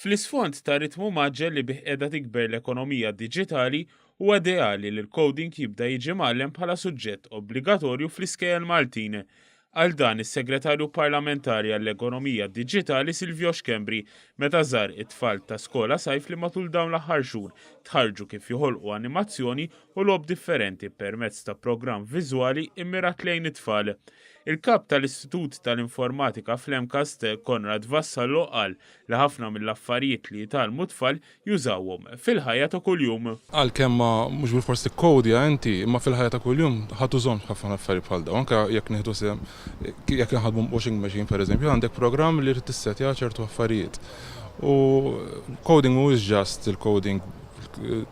Fl-isfond ta' ritmu mgħaġġel li bih qiegħda tikber l-ekonomija diġitali, huwa ideali li l-coding jibda jiġi mgħallem bħala suġġett obbligatorju fl-iskejjel Maltin. Qal dan is-Segretarju Parlamentari għall-Ekonomija Diġitali Silvio Schembri meta żar it-tfal ta' Skola Sajf li matul dawn l-aħħar xhur tħarrġu kif joħolqu animazzjoni u logħob differenti permezz ta' programm viżwali immirat lejn it-tfal. Il-Kap tal-Istitut tal-Informatika fl-MCAST, Konrad Vassallo qal li ħafna mill-affarijiet li jitgħallmu t-tfal jużawhom fil-ħajja ta' kuljum. Għalkemm ma mhux bilfors tikkodja inti, imma fil-ħajja ta' kuljum ħa tużhom ħafna affarijiet bħal dawn. Anke jekk nieħdu sehem, jekk inħaddmu washing machine pereżempju, għandek programm li trid tissettja ċertu affarijiet. U coding mhuwiex just il-coding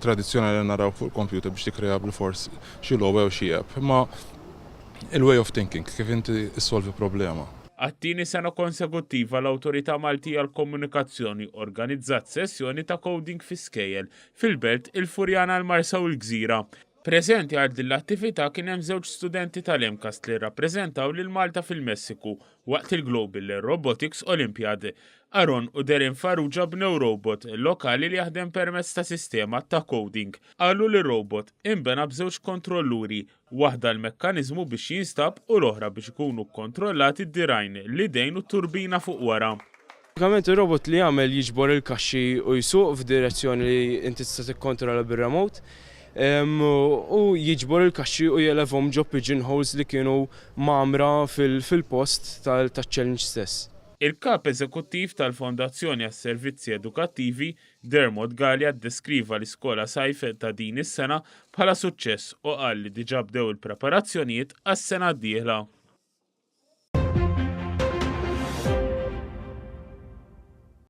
tradizzjonali li naraw fuq il-computer biex tikkrea bilfors xi logħba jew xi app, imma il-way of thinking, kif inti ssolvi problema. Għat-tieni sena konsekuttiva l-Awtorità Maltija għall-Komunikazzjoni organizzat sessjoni ta' coding fi skejjel fil-Belt, il-Furjana, l-Marsa u l-Gżira. Preżenti għal din l-attività kien hemm żewġ studenti tal-MCAST li rrappreżentaw lil Malta fil-Messiku waqt il-Global Robotics Olympiad. Aaron u Darren Farrugia bnew robot lokali li jaħdem permezz ta' sistema ta' coding. Qalu li r-robot inbena b'żewġ kontrolluri Waħda l-mekkaniżmu biex jinstab u l-oħra biex ikunu kkontrollati d-dirgħajn, l-idejn u t-turbina fuq wara. Pratikament ir-robot li jagħmel jiġbor il-kaxxi u jsuq f'direzzjoni li inti tista' tikkontrolla bir-remote u jiġbor il-kaxxi u jelevhom ġo pigeon holes li kienu mgħammra fil-post taċ-challenge stess. Il-Kap Eżekuttiv tal-Fondazzjoni għas-Servizzi Edukattivi, Dermot Galea ddeskriva l-iskola sajf ta' din is-sena bħala suċċess u qal li diġà bdew il-preparazzjonijiet għas-sena d-dieħla.